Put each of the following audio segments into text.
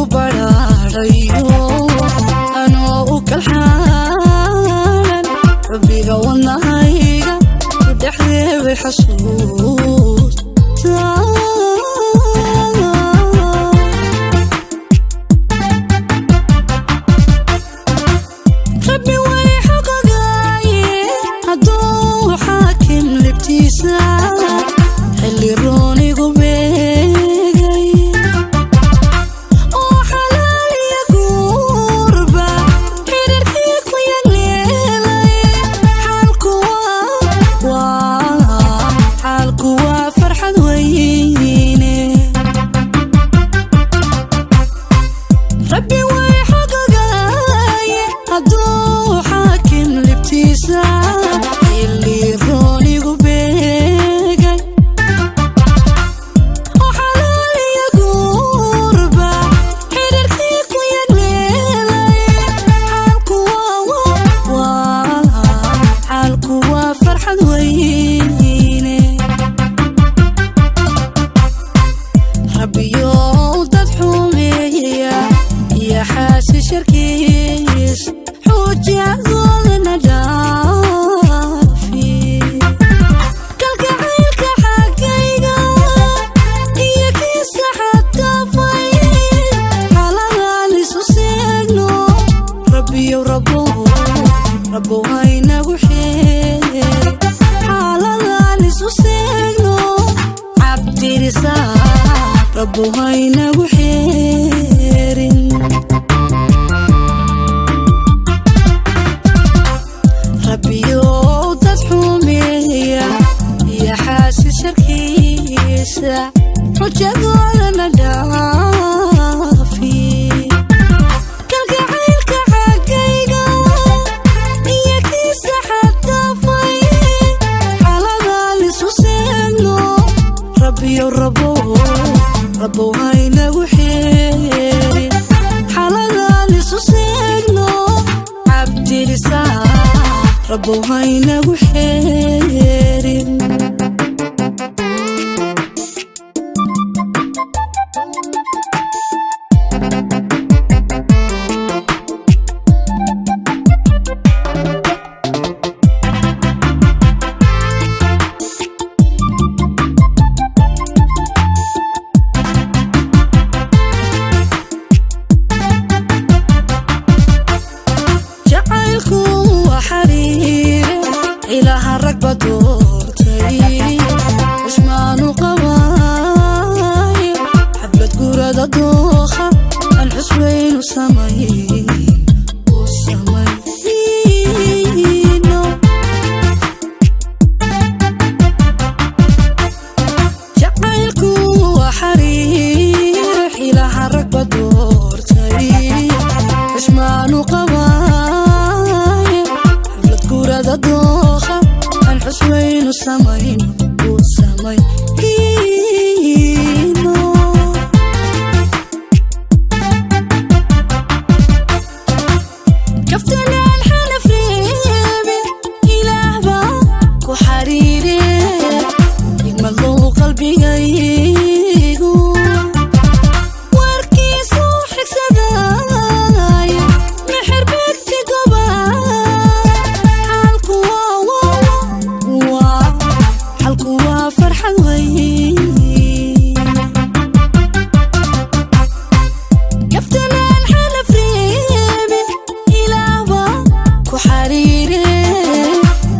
Igu badhaadhayo anoo u kalxaanan rabbiga wadnahayga ku dhex reebay xasuusta. Rabbi way xaqogaaye hadduu xaakim libtiisa xilli roonigu beegay oo xalaaliya guurba xidhiirkii ku yagleelay. Xaalku waa farxad weyne. Rabbi way xaqogaaye hadduu xaakim libtiisa xilli roonigu beegay oo xalaaliya guurba xidhiirkii ku yagleelay. Xaalku waa farxad weyne. Rabbiyow dad xumeeya iyo xaasi sharkiis xujadoodana dhaafi. Kalgacaylka xaggayga iyo kiisa xaddaafay xaladaan isu seegno. Rabbiyow rabbow rabbow haynagu xeeri xaaladaan isu seegno. Cabdirisaaq rabbow haynagu xeerin. Rabbiyow dad xumeeya iyo xaasi sharkiisa xujadoodana dhaafi. Kalgacaylka xaggayga iyo kiisa xaddaafay xaladaan isu seegno. Rabbiyow rabbow rabbow haynagu xeerin xaladaan isu seegno. Cabdirisaaq rabbow haynagu xeerin. Jacaylku waa xariire ilaaha ragba doortay xushmaanu qabaaye xaflad gurada dooha aan xusweynu samayn u samayno. Jacaylku waa xariire ilaaha ragba doortay xushmaanu qabaaye xaflad gurada dooha aan xusweynu samayno u samayno. Kaftanaan xanaf reebe ilaah baa ku xariire xigmadlow qalbigaygu warkiisu xigsadaya mixir goba. Xaalku waa xalku waa farxad weyn. Kaftanaan xanaf reebin ilaah baa ku xariire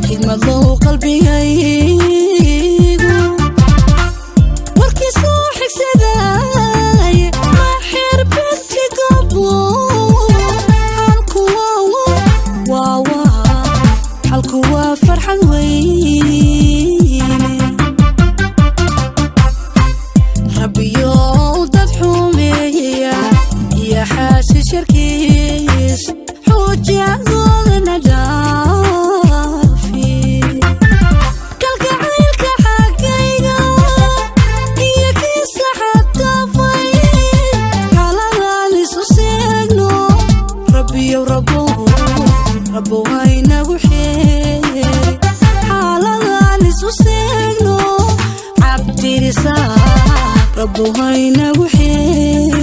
xigmadlow qalbigaygu warkiisu xigsadaaye maxir gobo. Xalku waa xalku waa farxad weyne. Rabbiyow dad xumeeya iyo xaasi sharkiis xujadoodana dhaafi. Kalgacaylka xaggayga iyo kiisa xaddaafay xaladaan isu seegno. Rabbiyow rabbow rabbow haynagu xeeri xaaladaan isu seegno. Cabdirisaaq rabbow haynagu xeeri.